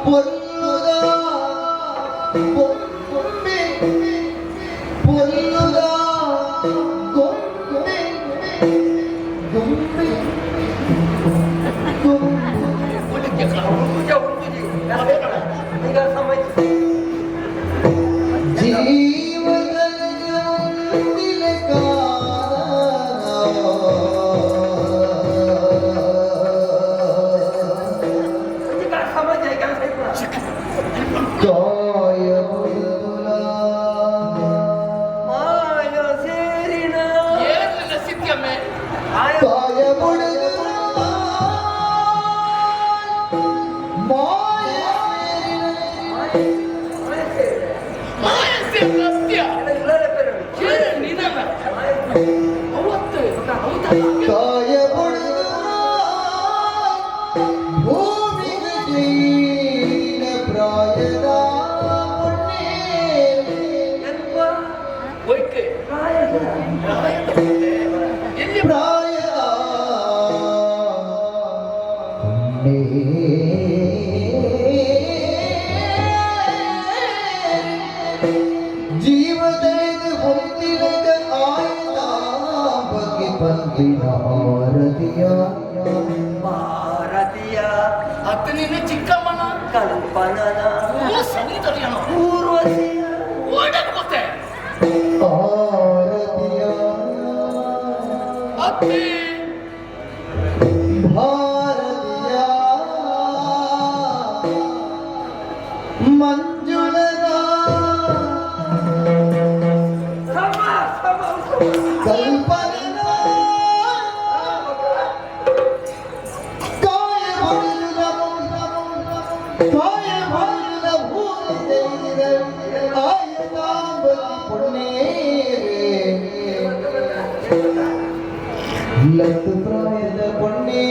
ಪೊರ್ಲುದ ಗೊಂಬೆ, ಪೊರ್ಲುದ ಗೊಂಬೆ, ಗೊಂಬೆ, ಗೊಂಬೆ. ಏರ್ಲಿಲ್ಲ ಸಿದ್ಯಮ್ಮೆ. ಮಾಯ ಸೇರಿನ ಸತ್ಯ. ಏರ್ ನಿನನ ಅವತ್ತು ಹೌದಲ್ಲ? ಪ್ರಾಯದ ಒಯ್ಕೆ ಪ್ರಾಯದ ಪೊಣ್ಣೆ. ಎಲ್ಲಿ? ಪ್ರಾಯದ ಜೀವದಳಿದು ಹೊಂದಿಲದ ಆಯ್ದ ಬಗೆ ಪಂಪಿನ ಆರತಿಯ. ಭಾರತೀಯ. ಅತ್ತ ನಿನ್ನ ಚಿಕ್ಕಮ್ಮನ. ಕಲ್ಪನನ. ಓ ಸೌಂದರ್ಯನ. ಊರ್ವಶಿಯ. ಓಡಕ್ ಗೊತ್ತೆ. ಆರತಿಯ. ಅತ್ತೆ. ಭಾರತೀಯ ಮಂಜುಳದ. ಸಮ ಸಮ. ಕಲ್ಪನಾ ಕಾಯ ಹೊಡೆಯುವ ಕಾಯ ಹೊಡೆಯುವ ಭೂಮಿ ಆಯತಾಂಬತಿ ಪೊಣ್ಣೇರೆ ಲತ್ತು ಪ್ರಾಯದ ಪೊಣ್ಣೇರೆ.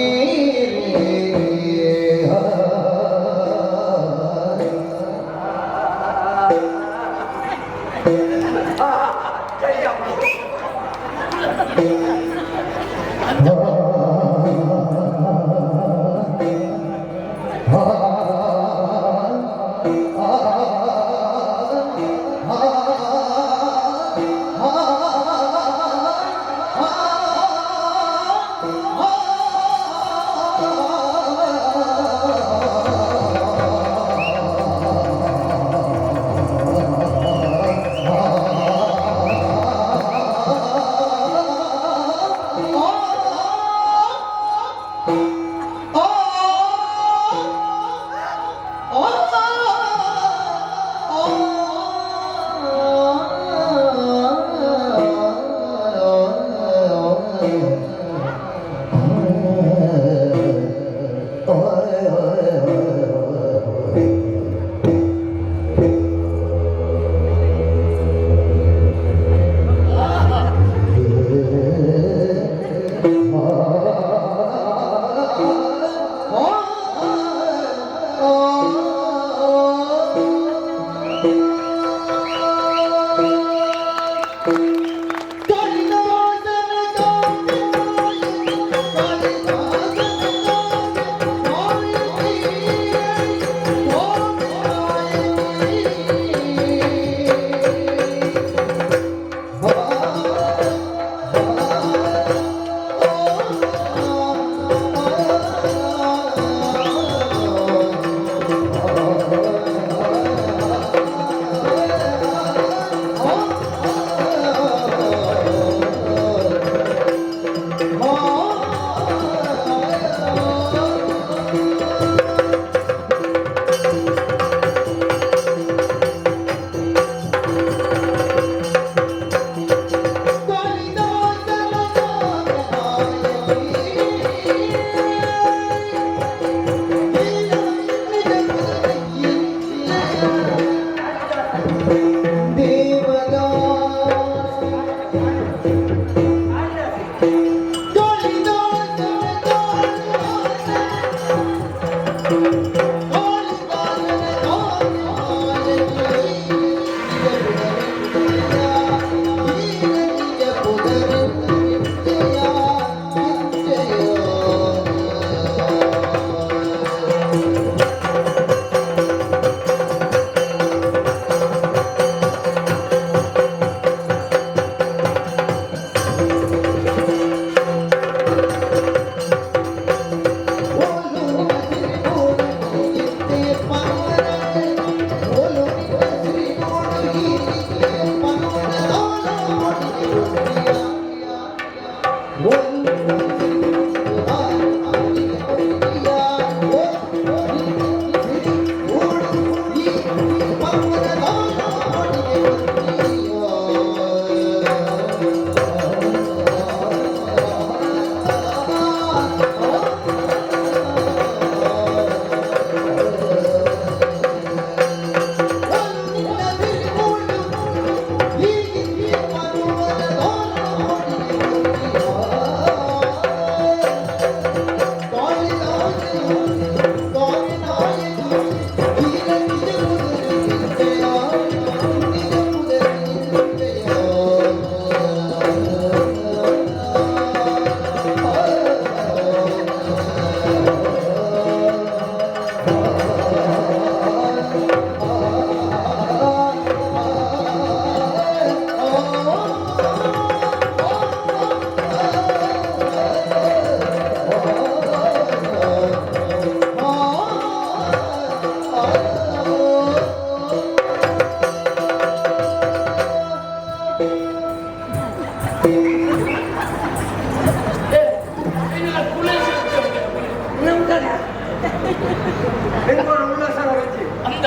ಬೆಂಗಳೂರು ಉಲ್ಲಾಸ ನಗರಜ್ಜಿ. ಅಂದ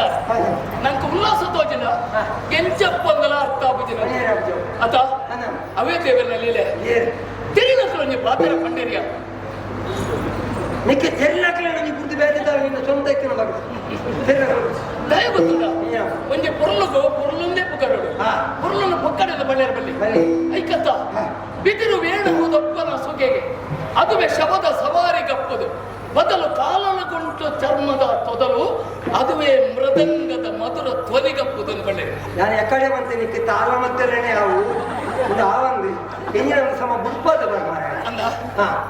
ನಂಗೆ ಉಲ್ಲಾಸ ತೋಜಿನ ಎಂಚಪ್ಪಂದಲ ಅರ್ಥ ಆಪುಜಿನ ಅತ ಅವೇ ದೇವರ ಲೀಲೆ ಏರ್ ತೆರಿನಕ್ಲು ಒಂಜಿ ಪಾತ್ರ ಪಂಡೇರಿಯ. ನಿಕ್ಕೆ ತೆರಿನಕ್ಲೆ ನನಗೆ ಬುದ್ಧಿ ಬೇರೆ ನಿನ್ನ ಸ್ವಂತ ಇತ್ತು ಮಗ ತೆರಿನಕ್ಲು. ದಯ ಗೊತ್ತುಂಡ? ಏ. ಒಂಜಿ ಪೊರ್ಲುಗು ಪೊರ್ಲುಂದೇ ಪುಕರುಡು. ಪೊರ್ಲುನು ಪೊಕ್ಕಡೆದ ಬಳ್ಳೇರ ಬಲ್ಲಿ. ಬಲ್ಲಿ. ಐಕತ್ತ ಬಿದಿರು ವೇಣು ದೊಪ್ಪನ ಸುಗೆಗೆ ಅದುವೆ ಶವದ ಸವಾರಿ ಗಪ್ಪದು ಬದಲು ಕಾಲನಗುಂಟು ಚರ್ಮದ ತೊದಲು ಅದುವೇ ಮೃದಂಗದ ಮಧುರ ಧ್ವನಿಗಪ್ಪುದು ಬಳ್ಳೆ. ನಾನು ಎಕ್ಕಡೆ ಬಂತೆ ನಿಕ್ಕೆ ತಾಳ ಮತ್ತೆಲ್ಲನೆ ಅವು ಒಂದು ಆವಂದು ಎಂಜಿನ ಸಮ ಬುಡ್ಪಾದ ಬರ ಮಾರ್ರೆ. ಅಂದ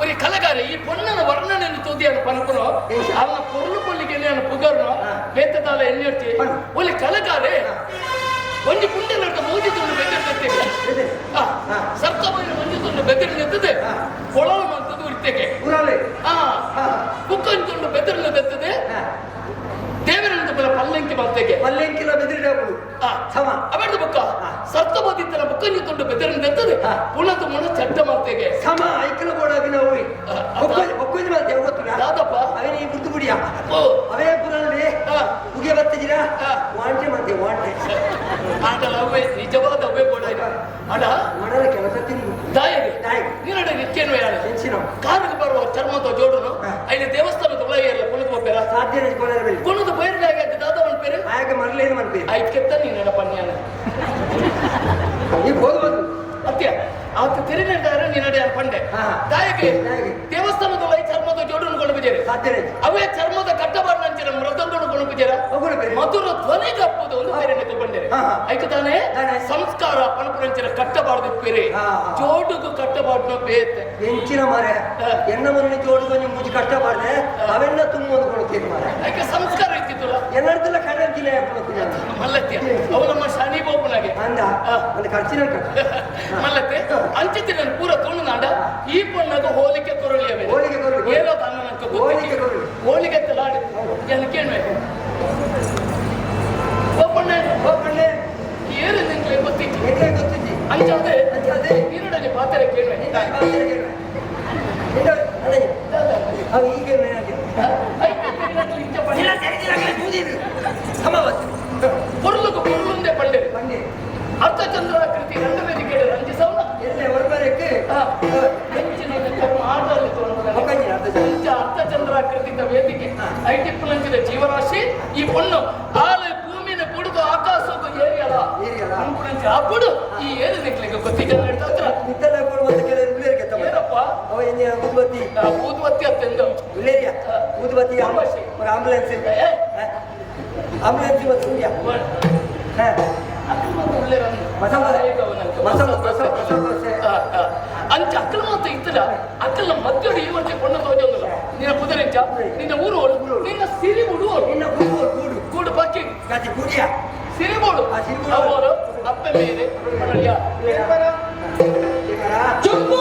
ಒರಿ ಕಲೆಗಾರ ಈ ಪೊನ್ನನ ವರ್ಣನೆಯನ್ನು ತೂದಿಯನ್ನು ಪನಪುನು ಏಷ. ಅವನ ಪೊರ್ಲು ಪೊಲ್ಲಿಗೆ ಪುಗರ್ನು ಬೇತ ತಾಳ ಎಣ್ಣೆರ್ಚಿ. ಪನ್. ಒಲಿ ಕಲೆಗಾರೆ ಒಂಜಿ ಪುಂಡೆ ನಡ್ಕ ಮೋಜಿ ತುಂಡು ಬೆದರ್ ನಿಂತಿದೆ. ಇದೆ. ಸರ್ಕ ಬೈನ ಒಂಜಿ ತುಂಡು ಬೆದರ್ ನಿಂತದೆ. ಕೊಳಲು ಮಂತದ್ದು ಉರಿತೆಗೆ. ಊರಲ್ಲಿ ಕುಕ್ಕಂಜಿ ತುಂಡು ಬೆದರ್ ನಿಂತದೆ. ದೇವರಿಂದ ಬಲ ಪಲ್ಲಂಕಿ ಮಂತೆಗೆ. ಪಲ್ಲೆಂಕಿಲ ಬೆದರಿಡಾಪುಡು. ಸಮ. ಅವೆರಡು ಬುಕ್ಕ ಸರ್ತ ಬೋದಿತ್ತನ ಬುಕ್ಕಂಜಿ ತುಂಡು ಬೆದರ್ ನಿಂತದೆ. ಪುಣತು ಮುಣ ಚಟ್ಟ ಮಂತೆಗೆ. ಸಮ ಐಕಲ ಬೋಡಾಬಿನ ಹೋಗಿ ಒಕ್ಕೊಂಜಿ ಮಾತೆ ಗೊತ್ತುನ. ದಾದಪ್ಪ. ಅವನೇ ಈ ಬುಡ್ದು ಬುಡಿಯ. ಓ. ಅವೇ ಪುರಲ್ಲಿ ಉಗೆ ಬತ್ತಿಜಿರ. ವಾಂಟೆ ಮಂತೆ ವಾಂಟೆ. ಆಟಲ ಅವೇ ನಿಜವಾದ ಅವೇ ಬೋಡ ಅಡ. ಮಾಡಲ ಕೆಲಸ ತಿಂದು. ದಾಯಗೆ. ದಾಯಗೆ. ನೀನಡ ನಿಕ್ಕೇನು ಯಾರು ಹೆಂಚಿನ ಕಾರಿಗೆ ಬರುವ ಚರ್ಮದ ಜೋಡುನು ಐದು ದೇವಸ್ಥಾನದ ಒಳಗೆ ಕುಣಿದು ಹೋಗ್ಬೇರ. ಸಾಧ್ಯ ಕೊಳರ ಬೆಳಿ. ಕುಣಿದು ಬೈರ್ದಾಗ ದಾದವನ್ ಪೇರು. ಆಯಾಗ ಮರಲೇನು ಮನ್ಪೆ. ಐದ್ಕೆತ್ತ ನೀನಡ ಪನ್ಯಾನ. ಈ ಬೋದು ಅತ್ಯ ಆತ ತೆರಿನೆಂದಾರ ನೀನಡೆ ಪಂಡೆ. ದಾಯಗೆ. ದಾಯಗೆ. ದೇವಸ್ಥಾನದ ಒಳಗೆ ಚರ್ಮದ ಜೋಡುನು ಕೊಂಡು ಬಿಜೇರೆ. ಸಾಧ್ಯ. ಅವೇ ಚರ್ಮದ ಕಟ್ಟಬಾರ್ನಂಚಿನ ಮೃದಂಗನು ಕೊಂಡು ಬಿಜೇರ. ಹೋಗುಣ ಬೇರೆ. ಮಧುರ ಧ್ವನಿ ಕಪ್ಪುದು ಒಂದು ಬೇರೆ ಬಂಡೇರೆ. ಹಾ, ಹಾ. ಐಕ ತಾನೇ ತಾನೇ. ಸಂಸ್ಕಾರ ಪಣಪುರಂಚಿನ ಕಟ್ಟಬಾರ್ದು ಬೇರೆ. ಹಾ, ಹಾ. ಜೋಡುಗು ಕಟ್ಟಬಾರ್ದು ಬೇತೆ. ಎಂಚಿನ ಮಾರೆ. ಎನ್ನ ಮನೆ ಜೋಡುಗೊಂಜಿ ಮೂಜಿ ಕಷ್ಟ ಬಾರ್ದೆ ಅವೆಲ್ಲ ತುಂಬ ಒಂದು ಕೊಡ್ತೀನಿ ಮಾರೆ. ಐಕ ಸಂಸ್ಕಾರ ಇತ್ತಿತ್ತಲ್ಲ. ಎಲ್ಲರದೆಲ್ಲ ಕಡೆ ಕೊಡ್ತೀನಿ ಮಲ್ಲತ್ಯ ಅವು ನಮ್ಮ ಶನಿ ಬೋಪನಾಗೆ. ಅಂದ ಒಂದು ಖರ್ಚಿನ ಕಟ್ಟ. ಮಲ್ಲತ್ತೆ ಅಂಚಿತ್ತಿನ ಪೂರ ತುಳುನಾಡ ಈ ಪೊಣ್ಣಗ ಹೋಲಿಕೆ ಕೊರಳಿಯವೇ. ಹೋಲಿಕೆ ಕೊರಳಿ. ಏನೋ ತನ್ನ ನಂಗೆ ಗೊತ್ತಿಲ್ಲ. ಹೋಲಿಕೆ ಕೊರಳಿ. ಹೋಲಿಕೆ ತಲಾಡಿ ಏನು ಕೇಳ್ಮೆ ಓಪಣ್ಣ. ಹೋಗ್ಬಂಡೆ. ಏನು ನಿಂಗೆ ಗೊತ್ತಿತ್ತು? ಎక్కడ ಗೊತ್ತಿದ್ದಿ. ಅಂಚಾದೆ. ಅಂಚಾದೆ. ನೀನೊಡನೆ ಪಾತ್ರ ಕೇಳ್ಮೆ. ಈಗ ಪೊರ್ಲುಗು ಪೊರ್ಲುಂದೆ ಪಂಡೆ. ಬಂಡಿ. ಅರ್ಧಚಂದ್ರಾಕೃತಿ ರಂಡ ವೇದಿಕೆ ರಂಜಿಸವನ. ಎಲ್ಲೇ ಹೊರಬರಕ್ಕೆ. ಹೆಂಚಿನ ಆಟದಲ್ಲಿ ಒಕ್ಕಂಜಿನ ಅರ್ಧಚಂದ್ರ. ಇಂಚ ಅರ್ಧಚಂದ್ರಾಕೃತಿತ ವೇದಿಕೆ ಐಟಿಪ್ಪುಲಂಚಿನ ಜೀವರಾಶಿ ಈ ಪೊಣ್ಣು ಆಲೆ ಭೂಮಿನ ಬುಡುದು ಆಕಾಶಕ್ಕೂ ಏರಿಯಲ್ಲ. ಏರಿಯಲ್ಲ. ಅನ್ಪುಣಂಚಿ ಆ ಬುಡು ಈ ಏರು ನಿಕ್ಲಿಗೆ ಗೊತ್ತಿದ್ದ ಹತ್ರ. ಇತ್ತೆಲ್ಲ ಕೂಡ ಮತ್ತೆ ಕೆಲವರು ಉಳ್ಳೇರಿಗೆ ತಮ್ಮ. ಏನಪ್ಪ? ಅವ ಎಂಜಿನ ಊದುಬತ್ತಿ. ಆ ಊದುಬತ್ತಿ ಅತ್ತೆಂದು. ಉಳ್ಳೇರಿಯ ಊದುಬತ್ತಿ. ಊರ್ವಶಿ. ಆಂಬುಲೆನ್ಸ್. ಏ, ಆಂಬುಲೆನ್ಸ್ ಮತ್ತು ಉಂಡ್ಯಾ. ಅಕ್ಕಲ್ ಮಾತು ಉಳ್ಳೇರಂದು. ಮಸಾಲ ಈಗ ಅವನಂತ. ಮಸಾಲ ಮಸಾಲ ಮಸಾಲ ದೋಸೆ. ಅಂಚ ಅಕ್ಕಲ್ ಮಾತು ಇತ್ತಲ್ಲ ಅಕ್ಕಲ್ನ ಮಧ್ಯಡು ಈ ವರ್ಷ ಕೊಂಡ ತೋಜೊಂದಿಲ್ಲ ನಿನ್ನ ಕುದುರೆಂಚ ನಿನ್ನ ಊರು ನಿನ್ನ ಸಿರಿ ಉಡುವರು. ನಿನ್ನ ಗೂಡು ಗೂಡು. ಗೂಡು ಪಕ್ಕಿ. ಗತಿ ಗುಡಿಯ. ಸಿರಿಬೋಳು. ಆ, ಸಿರಿಬೋಳು. ಅವರು ಅಪ್ಪೆ ಮೇಲೆ. ಕೇವಲ ಜುಂಬು.